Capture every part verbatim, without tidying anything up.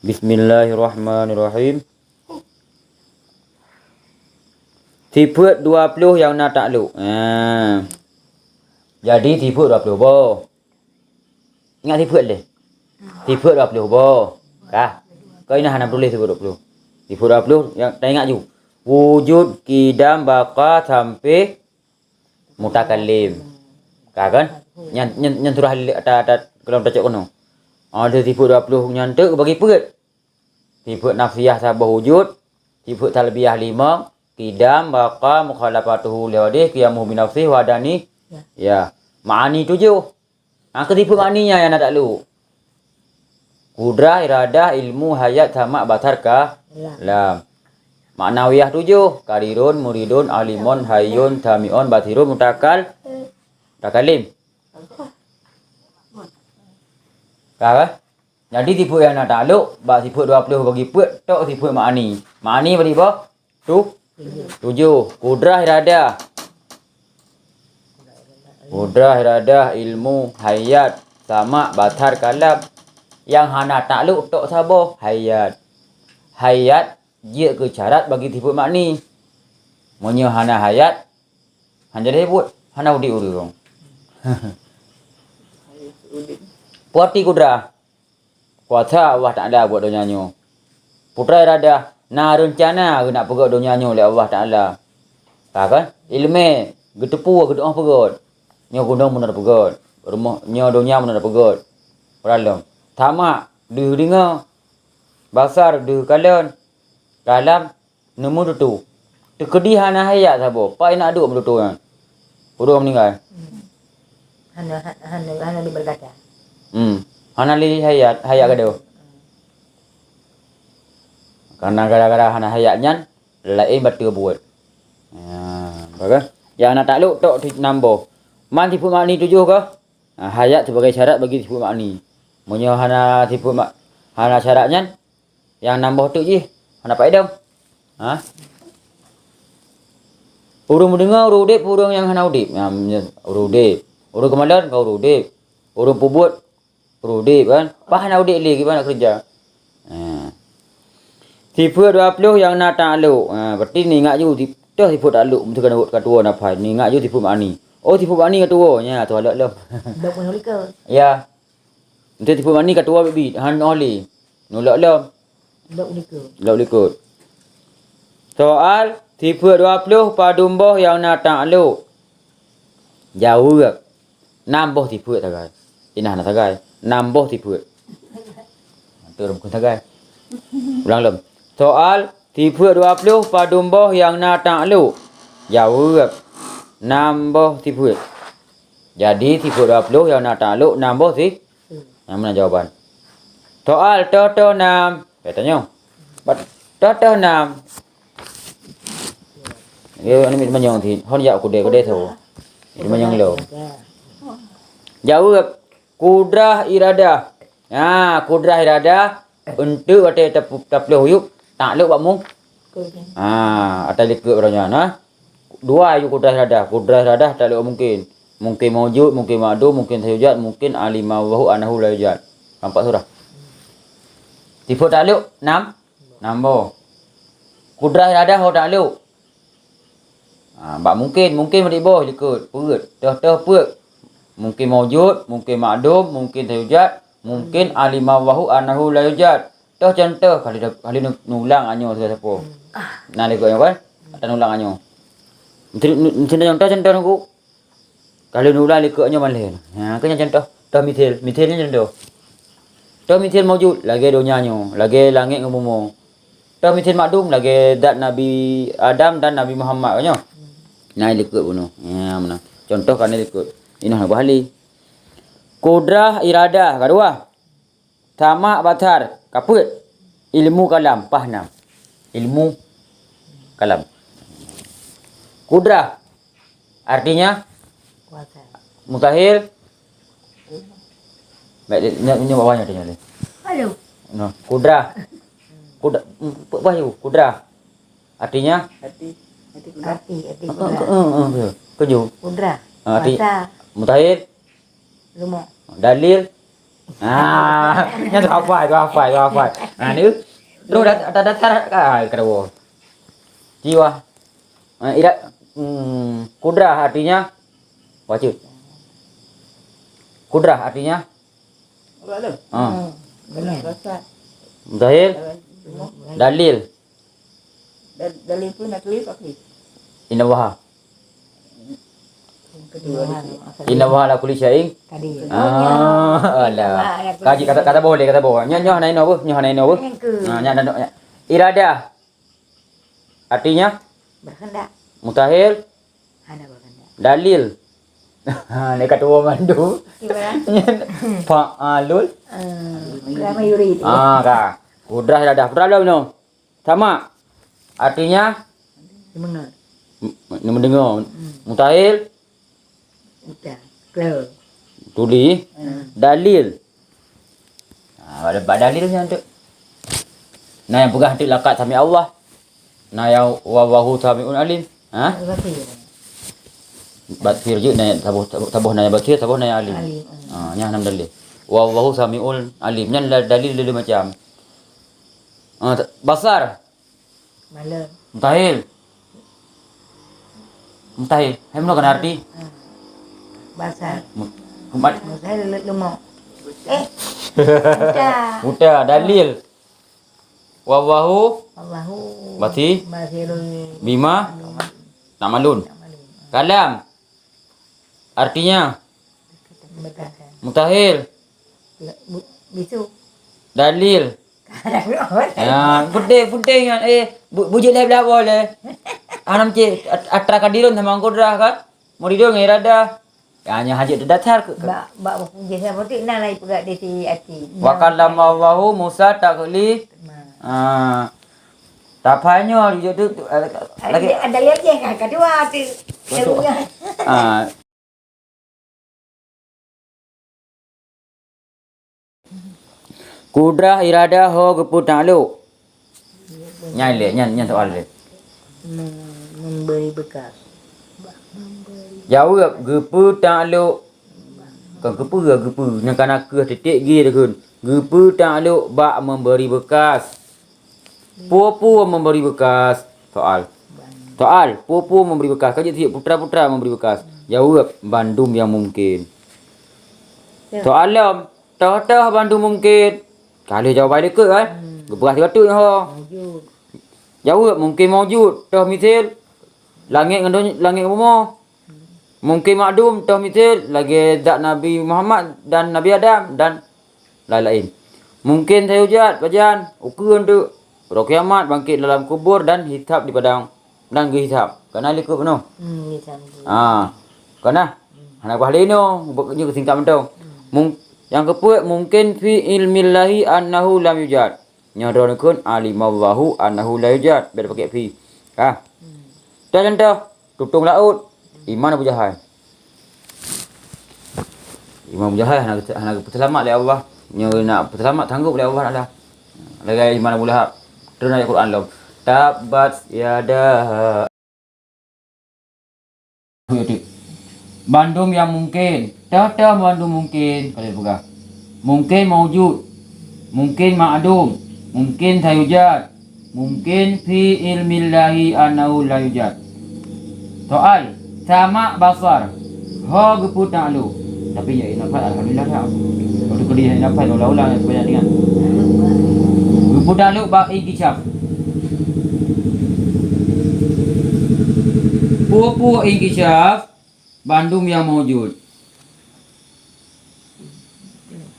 Bismillahirrahmanirrahim. Sifeuet dua ploh nyang na taklok. Ha. Jadi sifeuet dua ploh boh. Ingat sifeuet lé. Sifeuet dua ploh boh. Ka. Kau ingat hana tuléh sifeuet dua ploh. Sifeuet dua ploh nyang taingat ju. Wujud, kidam, baqa sampai mutakallim. Ka kan? Nyan, nyan, nyan surah li-, ta, ta, keulom tacok keunoe. Ada sifeuet dua ploh nyan teuk bagi peuet. Sifeuet nafsiyah saboh wujud, sifeuet salbiyah limong, kidam, baqa, mukhalafatuhu li wadih, qiyamuhu binafsih, wadani. Ya. Ya. Ma'ani tujoh. Ha, keu sifeuet ma'ani nyan nyang na taklok. Kudrah, iradah, ilmu, hayat, sama', basar, ka-, lam. Ma'nawiyah tujoh, qadirun, muridun, alimun, hayyun, sami'un, basirun, mutakal-, mutakallim. Ka, kan? Jadi sifeuet nyang na taklok bak sifeuet dua ploh bagi peuet tok sifeuet ma'ani. Ma'ani bagi boh? Tu-, tujoh. Kudrah, iradah. Kudrah, iradah, ilmu, hayat, sama', basar, kalam. Nyang hana taklok tok saboh, hayat. Hayat jeuet keu syarat bagi sifeuet ma'ani. Meunyoe hana hayat, hana jadi buet, hana udép ureueng. Peue arti kudrah? Kuasa Allah Taala buat donya nyoe. Peue iradah, na reuncana geunak peugöt donya nyoe lé Allah Taala. Ka kan? Ileumèe, geuteupeue, geutu'oh peugöt. Nyoe gunong beuna peugöt. Rumoh, nyoe donya beuna peugöt. Peuralom. Sama', deuh deungoe. Basar, deuh kalon. Kalam, neumeututoe. Teukeudi hana hayat saboh, pat na duek meututoe nyan? Ureueng meuninggai. Hmm. Hana, hana, hana diberkata. Hmm. Hana lé hayat, hayat gadoh. Karena gara-gara hana hayat nyan, laén bateue buet. Ya, bagus. Nyang na taklok tok nam boh. Man sifeuet ma'ani tujoh kah? Ha, hayat sebagai syarat bagi sifeuet ma'ani. Meunyoe hana sifeuet ma-, hana syarat nyan, nyang nam boh teuk jih, hana paidong. Ha? Ureueng meudeungoe, ureueng udép, ureueng nyang hana udép. Nyang, ureueng udép. Ureueng keumalon ka ureueng udép. Ureueng peubuet, ureueng udép kan. Pas hana udép lé, kiban nak keureuja. Ha. Sifeuet dua ploh nyang na taklok. Ha, berarti neuingat ju, si-, toh sifeuet taklok, meusti ka tuwoe nafai. Neuingat ju sifeuet ma'ani. Oh, sifeuet ma'ani ka tuwoe. Nyan, tuwoe lom, lom. Dok pun lika. Ya. Untuk sifeuet ma'ani ka tuwoe biet-biet, hana lé. Nulok lom. Lok likot. Lok likot. Soal, sifeuet dua ploh padum boh nyang na taklok? Jaweueb. Nam boh sifeuet sagai. Inah na sagai. Nam boh sifeuet. Betul, bukan sagai. Ulang lom. Soal, sifeuet dua ploh padum boh nyang na taklok? Jaweueb. Nam boh sifeuet. Jadi, sifeuet dua ploh nyang na taklok nam boh si-, nyang meunan jawaban. Soal, toh-toh nam. Ka tanyoe. Bat-, toh-toh nam. Yo, ni mit manyong thi. Hon jak kudé, kudé tho. Mit manyong lo. Jaweueb, kudrah iradah. Ha, kudrah iradah. Eunteuk watèe tap-, taploh yub, taklok bak mu-, ha, atai likot baroe nyan, ha. Dua ju kudrah iradah. Kudrah iradah taklok mungkin. Mungkin maujud, mungkin ma'dum, mungkin sayujad, mungkin alimallahu annahu la yujad. Nampak surah? Sifeuet taklok, nam? Nam boh. Kudrah iradah ho taklok? Ha, bak mungkin, mungkin bak boh likot, peuet. Toh-toh peuet. Mungkin maujud, mungkin ma'dum, mungkin sayujad, mungkin alimallahu annahu la yujad. Toh contoh, kali, kali nu-, nulang anyoe sapo-sapo. Na likot nyoe kan? Ata nulang anyoe. Meusti, meusti contoh, contoh nunggu. Kali nulang likot nyoe malèe. Ha, keu nyan contoh. Toh mithil, mithil nyan contoh. Toh mithil maujud, lagèe donya nyoe, lagèe langèt ngon bumoe. Toh mithil ma'dum, lagèe zat Nabi Adam dan Nabi Muhammad nyoe. Na likot bunoe. Ya, meunan. Contoh ka na likot. Inoe na buah hali. Kudrah iradah, ka dua. Sama' basar, ka peuet. Ilmu kalam, pahnam. Ilmu kalam. Kudrah, artinya? Kuasa. Mustahil. Baik, nyoe, nyoe bawah nyoe, nyoe. Halo. Noh, kudrah. Kuda-, mm, pe-, wahyu, kudrah. Artinya? Hati, hati kudrah. Hati, hati kudrah. Eh, eh, eh, eh, keju. Kudrah. Ah, arti-, kuasa. Mustahil. Leumo. Dalil. Ah, nyan tu hafai, tu hafai, tu hafai. Ha, ni. Terus dat-, dat-, datar, ah, kata boh. Jiwa. Ah, ira-, hmm, kudrah artinya wajud. Kudrah artinya? Ah. Hmm, benar. Mustahil. Dalil. Dal-, dalil tu nak tulis apa? Innallaha. Innallaha ala kulli syai'in. Tadi. Ah, alah. Kaji kata, kata boh lé, kata boh. Nyoh, nyoh hana inoe beuh, nyoh hana inoe beuh. Yang ke? Ah, nyan, nyan, nyan. Iradah. Artinya? Berkehendak. Mustahil. Hana berkehendak. Dalil. Ha, ni kata boh mandum. Cuba. Fa'alul. Ah, lama yurid. Ah, ka. Kudrah iradah. Kudrah lom no. Sama. Artinya? Mendengar. M-, m-, mendengar. Hmm. Mustahil? Udah. Clear. Tuli. Hmm. Dalil. Ha, bak, bak dalil nyan tu. Nah, nyang peugah tu laqad sami Allah. Nah, nyang wallahu sami'un alim. Ha? Berarti. Basir je, nah, saboh, saboh, saboh nah nyang basir, saboh nah nyang alim. Alim, hmm. Ha, nyan nam dalil. Wallahu sami'un alim. Nyan la-, dalil lé macam. Ah, t-, basar. Malam. Mustahil. Mustahil. Hai meunoe kan arti? Ah. Basar. Mu-, kumat. Mustahil le-, leumok. Eh. Buta. Buta, dalil. Wallahu Allahu basi-, basirun bima bima ta'malun. Ta'malun. Kalam. Artinya? Mustahil. Mustahil. Ya, bu-, bisu. Dalil. Ya, penting, penting kan. Eh, bu-, bujik lé belah boh lé. Anam cit, at-, atra kadirun sama kudrah kan? Muridun ngon iradah. Ya, hanya hajat teudatar ke, ke. Bak, bak buku jih saboh tu na lai peugah di si aci. Wa kallamallahu Musa taklima. Nah. Ah. Tapi nyoe di tu, tu, eh, lagi ada lagi yang kedua tu. Kedua. Ah. Kudrah iradah ho geupeu taklok. Nyan lé, nyan, nyan soal lé. Mem-, memberi bekas. Jaweueb, geupeu taklok. Kon geupeu, geupeu. Nyan kana keuh titik gi deukheun. Geupeu taklok bak memberi bekas. Peue-peue memberi bekas? Soal. Soal, peue-peue memberi bekas? Ka jeuet tiep putra-putra memberi bekas. Jaweueb, bandum nyang mungkin. Ya. Soal lom, toh-toh bandum mungkin. Ka lheueh jawaban likot kan? Hmm. Geupeugah sigoe teuk nyoe ho. Maujud. Jaweueb, mungkin maujud. Toh misil, langét ngon donya, langét ngon bumoe. Mungkin makdum, toh misil, lagée zat Nabi Muhammad dan Nabi Adam dan laén-laén. Mungkin sayujad, pajan, ukeue teuk, uroe kiamat, bangkét dalam kubur dan hisab di padang, dan geuhisab. Kana likot bunoe? Hmm, hisab. Ah. Kana? Hmm. Hana bah lé nyoe, buet nyoe singkat mantong. Hmm. Mung-, nyang keupeuet, mungkin fi ilmillahi annahu lam yujad. Nyoe droeneuh kheun alimallahu annahu la yujad, bèk pakai fi. Ha. Hmm. Dah contoh, tutong laôt, iman Abu Jahal. Iman Abu Jahal hana, hana geupeuseulamat lé Allah. Nyoe na peuseulamat sanggob lé Allah Taala. Lagèe iman Abu Lahab. Treun ayat Quran lom. Tabbat yada Bandum nyang mungken. Toh-toh bandum mungken, ka lheueh peugah. Mungken maujud. Mungken ma'dum. Mungken sayujad. Mungken fi ilmillahi annahu la yujad. Soal, sama' basar. Ho geupeu taklok. Tapi ya, nafas, alhamdulillah, ya. Waktu kuliah nafas, ulang-ulang, supaya ingat. Geupeu taklok bak inkishaf. Peue-peue inkishaf, bandum nyang maujud.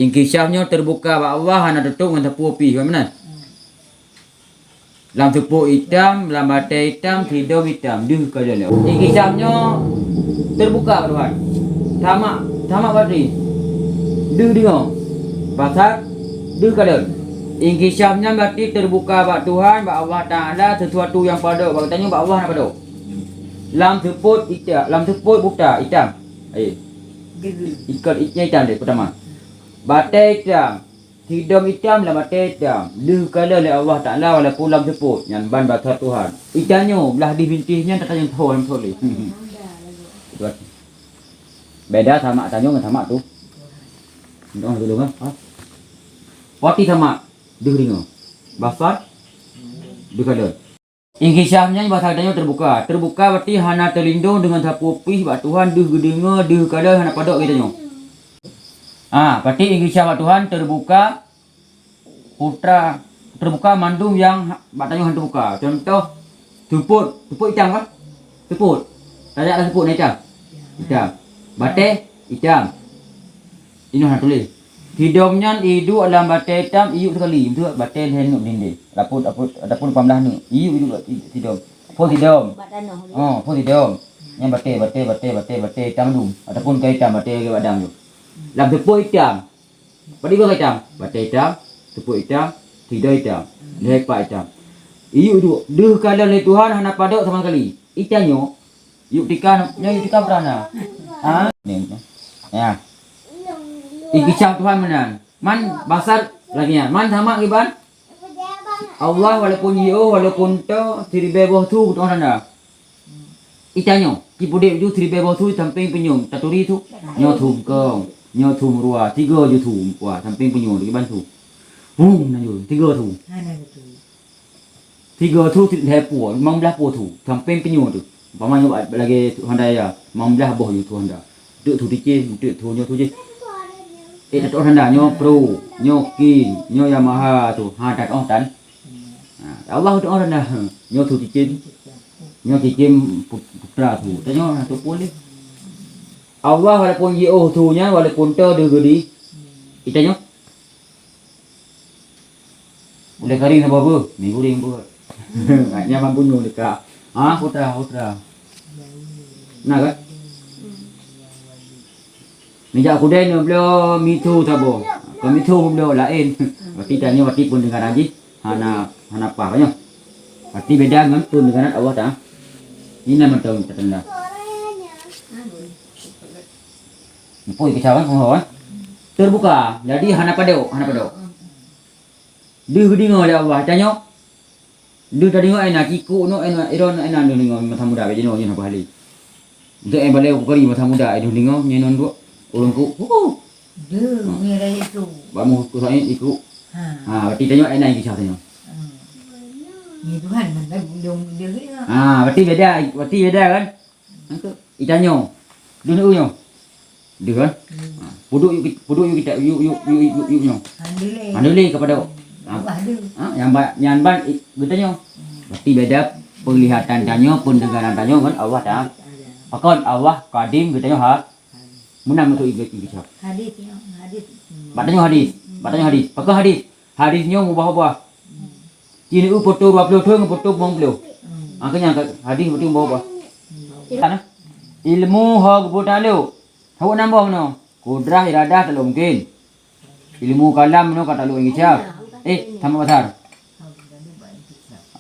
Inkishaf nyoe teubuka bak Allah, hana teututup ngon sapeue pih, meunan? Lam seupôt itam, lam batèe itam, sidom itam, deuh ka lheueh. Inkishaf nyoe teubuka bak Tuhan. Sama, sama berarti. Deuh deungoe. Pasal deuh ka lheueh. Inkishaf nyan berarti teubuka bak Tuhan, bak Allah Taala, sesuatu nyang padôk. Bak geutanyoe bak Allah na padôk. Lam seupôt ita-, lam seupôt buta, itam. Eh. Ikot it-, itam deh, pertama. Batèe itam. Sidom itam lam batèe itam. Deuh ka lheueh lé Allah Taala walaupun lam seupôt. Nyan ban basa Tuhan. Itanyoe blah dih bintéh nyan tatanyong tho lam tho lé. Beda sama tanyoe ngon sama tu. Nyoe dulu kan. Ha? Pati sama. Deuh deungoe. Basar deuh kalon. Inkishaf nyan basa geutanyoe teubuka. Teubuka berarti hana teulindong deungon sapeue pih bak Tuhan, deuh geudeungoe, deuh kalon hana padok geutanyoe. Ah, berarti inkishaf bak Tuhan teubuka putra, teubuka mandum nyang ha-, bak tanyoe hana teubuka. Contoh, seupôt, seupôt itam kan? Seupôt. Tajak lam seupôt na itam. Itam. Batée itam. Inoe hana tuléh. Sidom nyan iduek lam batée itam, iyuek sekali. Beutôi, batée lhée neuk dinding. Ataupun, ataupun, ataupun lapan belas neuk. Iyuek, iyuek sidom. Phon sidom. Bak tanoh. Oh, phon sidom. Nyan batée, batée, batée, batée, batée itam dum. Ataupun ka itam batée lagée bak dang tu. Lam seupôt itam. Padum itam? Batée itam, seupôt itam, sidom itam, lhée pat itam. Iyuek iduek, deuh kalon lé Tuhan hana padok sama sekali. Itanyoe, yuk tika, nyoe yuk tika berana. Ha? Ni, ya. Inkishaf Tuhan meunan. Man basar lagée nyan. Man sama kiban? Allah walaupun jiôh, walaupun toe, siribée boh su, beutôi tanda. Itanyoe, ci pudeb ju siribée boh su sampéng peunyum, taturi su, nyoe su kong, nyoe su meurua, tiga ju su, wah, sampéng peunyum, kiban su. Hum, na ju, tiga su. Hana beutôi. Tiga su, lhée pue, limong blaih pue su, sampéng peunyum tu. Umpama nyoe lagée su Honda ya, limong blaih boh ju su Honda. Teuk su ticin, teuk su nyoe su jih. Eh, tatôh Honda, nyoe Pro, nyoe King, nyoe Yamaha su. Ha, tatôh tan. Ha, Allah tatôh Honda. Nyoe su ticin. Nyoe cicém put-, putra su. Tanyoe na tupun lé. Allah walaupun jiôh su nyan, walaupun toe deuh geudi. Itanyoe. Ulée kari na boh beuh, mi guring beuh. Nyan mampu nyoe deka. Ha, putra, putra. Na kan? Mijak kudée nyoe bloe mitu saboh. Kon mitu bloe laén. Berarti tanyoe berarti pun dengan haji. Hana, hana paih nyoe. Berarti beda ngon peundeunganan Allah Taala. Ini nama tahu tertanda. Muphom keu cawan penghoi. Terbuka. Jadi hana padok, hana padok. Deuh geudeungoe lé Allah tanyoe. Deuh tadeungoe ai na cikuk nyoe, ai na iron, ai na deuh deungoe masa muda bak jinoe nyoe haba hali. Untuk ai balée kukari masa muda ai deuh deungoe nyoe non duek ureueng ku. Huh. Deuh, nyoe dah itu. Bak muh ku sain iku. Ha. Ha, berarti tanyoe ai na kisah tanyoe. Hmm. Ni Tuhan, mana belum dia. Ha, berarti beda, berarti beda kan? Itanyoe. Deuh nyoe. Deuh kan? Hmm. Ha, puduk yuk, puduk yuk kita, yuk, yuk, yuk, yuk, yuk nyoe. Alhamdulillah. Alhamdulillah kepada. Hmm. Ha. Wah, deuh. Ha, nyang ba-, nyang ban i-, geutanyoe. Hmm. Berarti beda penglihatan tanyoe, pendengaran tanyoe ngon Allah Taala. Ada. Pakon Allah kadim geutanyoe ha. Meunan meutuih ibu, ibu cak. Hadis nyoe, hadis. Hmm. Bak tanyoe hadis. Hmm. Bak tanyoe hadis. Pakon hadis? Hadis nyoe mubah-ubah. Hmm. Ci neu foto dua puluh thon ngon foto limong puluh. Hmm. Makanya hadis beutôi mubah-ubah. Hmm. Kan? Ilmu ho geupeutalok. Hok nambah meunoe. Kudrah iradah talok mungkin. Ilmu kalam meunoe ka talok inkishaf. Eh, sama besar.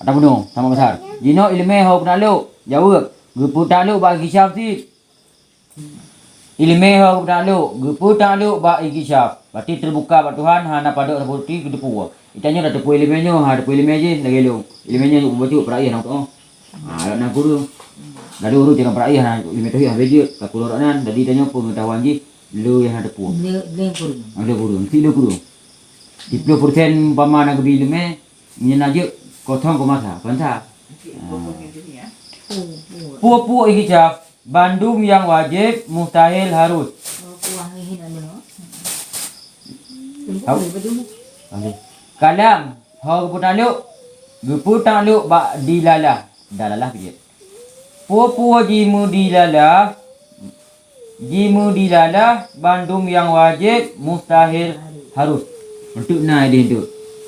Ada bunoe, sama besar. Jinoe ileumé ho geupeutalok. Jaweueb. Geupeutalok bak inkishaf cit. Ileumé ho geupeutalok, geupeutalok bak inkishaf. Berarti teubuka bak Tuhan, hana padok sapeue teupue. Itanyoe dah teupue ileumé nyoe, ha teupue ileumé jih lagée lôn. Ileumé nyoe untuk bacut peuraih aneuk tuoh. Ha, aneuk na guru. Lalu ureueng jangan peuraih, ha, ileumé tauhid habéh jeuet, ka kureueng awaknyan. Jadi itanyoe peungeutahuan jih le nyang hana teupue. Le, le kureueng. Ha, le kureueng. Si le kureueng. Siplôh persen umpama na geubi ileumé, nyan na jeuet kosong koma sa, kon sa. Ha. Peue-peue inkishaf. Bandum nyang wajéb, mustahil, harus. Hau. Kalam, ho geupeutalok, geupeutalok bak dilalah. Dalalah keu jeuet. Peue-peue jimeudilalah, jimeudilalah, bandum nyang wajéb, mustahil, harus. Untuk na idéh tu.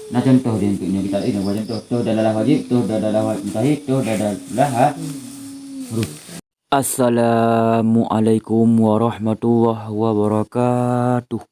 Na contoh idéh tu. Nyoe kita, eh, na contoh. Toh dalalah wajéb, toh dalalah wa-, mustahil, toh dalalah ha-, harus. Assalamualaikum warahmatullahi wabarakatuh.